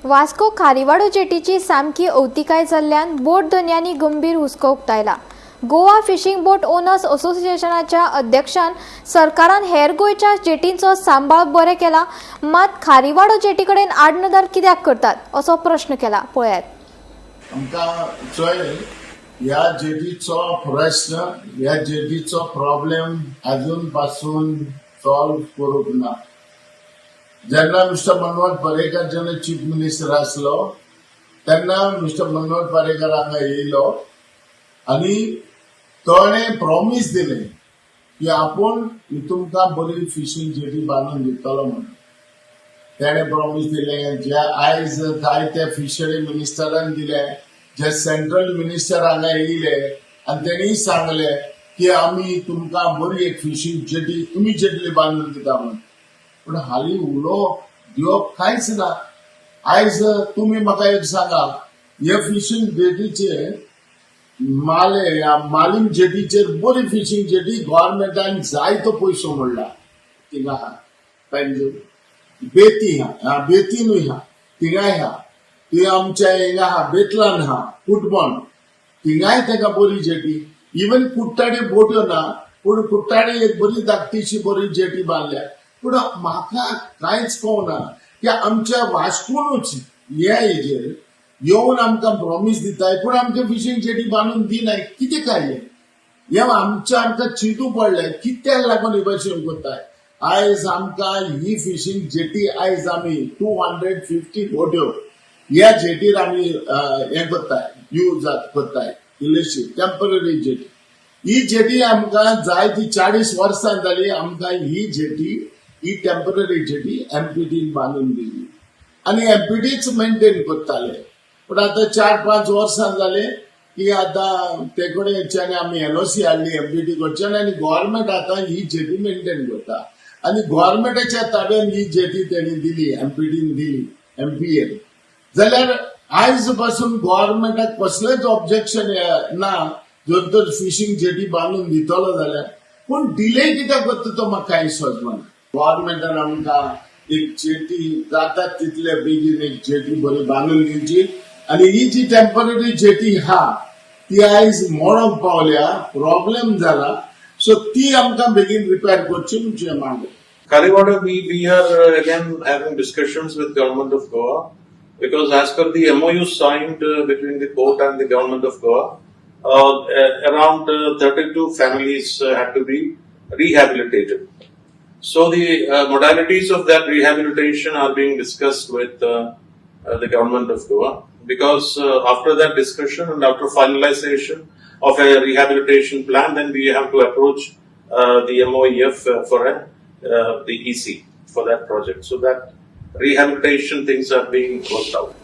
वास्को खारीवाडो जेटीची सामकी अवतिकाय जाल्ल्यान बोट धनयांनी गंभीर हुस्को उक्तायला. गोवा फिशींग बोट ओनर्स असोसिएशनाच्या अध्यक्षान सरकारान हेर गोंयच्या जेटींचो सांबाळ बरे केला, मात खारीवाडो जेटी कडेन आडनदर कित्याक करतात असो प्रश्न केला. पळयात. आमकां चोय, ह्या जेटीचो प्रश्न, ह्या जेटीचो प्रॉब्लेम अजून पासून सॉल्व करूंक ना. जेन्ना मिस्टर मनोहर पर्रीकर जेन्ना चीफ मिनिस्टर आसलो, तेन्ना मिस्टर मनोहर पर्रीकर हांगा येयलो आनी ताणें प्रॉमीस दिलें की आपूण तुमकां बरी फिशींग जेटी बांदून दितलो म्हणून. तेणें प्रॉमीस दिलें, जे आयज जायते फिशरी मिनिस्टरान दिले, जे सेंट्रल मिनिस्टर हांगा येयले आनी तेणी सांगले की आमी तुमकां बरी एक फिशींग जेटी इमिजिएटली बांदून दिता म्हणून. पूण हालीं उलोवप दिवप कांयच ना. आयज तुमी म्हाका एक सांगा, हे फिशींग जेटीचे माले ह्या मालीम जेटीचेर बरी फिशींग जेटी गव्हर्मेंटान जायतो पयसो मोडला. थिंगा आहा पेंजूर, बेती आहा, बेतीनूय आहा, थिंगाय आहा. ती आमच्या हिंगा आहा, बेतलान आहा, कुटबण, थिंगाय तेका बरी जेटी. इवन कुट्टाडी बोट्यो ना, पूण कुट्टाडी एक बरी धाकटीशी बरी जेटी बांदल्या. पूण म्हाका कांयच कळना की आमच्या वास्कोनूच हे हेजेर येवन आमकां प्रॉमीस दिताय, पूण आमकां फिशींग जेटी बांदून दिनाय. कितें काय हें? हें आमच्या आमकां चिंतू पडलें, कित्याक लागून हे भशेन करताय? आयज आमकां ही फिशींग जेटी, आयज आमी 250 बोट्यो ह्या जेटीर आमी हें करताय, यूज करताय. इल्लीशी टेम्पररी जेटी. ही जेटी आमकां जाय ती 40 वर्सां जाली. आमकां ही जेटी, ही टेम्पररी जेटी एमपीटीन बांदून दिली आनी एमपीटीच मेंटेन करताले. पूण आतां 4-5 वर्सां जाले की आतां ते कडेन आमी एनओसी हाडली एमपीटी कडच्यान आनी गव्हर्मेंट आतां ही जेटी मेंटेन करता आनी गव्हर्मेंटाच्या ताब्यान ही जेटी तेणी दिली, एमपीटीन दिली, एमपीएन. जाल्यार आयज पासून गव्हर्मेंटाक कसलेंच ऑब्जेक्शन ना, जर तर फिशींग जेटी बांदून दितलो जाल्यार. पूण डिले कित्याक करता तो म्हाका कांय समजना. गव्हर्मेंटान आमकां एक जेटी जाता तितले बेगीन एक जेटी बरी बांदून दिवची आनी ही जी टेम्पररी जेटी आहा ती आयज मोडोंक पावल्या, प्रॉब्लेम जाला, सो ती आमकां बेगीन रिपेर करची म्हणजे मागणी. Kariwada, we are again having discussions with government of Goa because as per the MOU signed between the port and the government of Goa, around 32 families had to be rehabilitated. So the modalities of that rehabilitation are being discussed with the government of Goa because after that discussion and after finalization of a rehabilitation plan, then we have to approach the MOEF for the EC for that project. So that rehabilitation things are being worked out.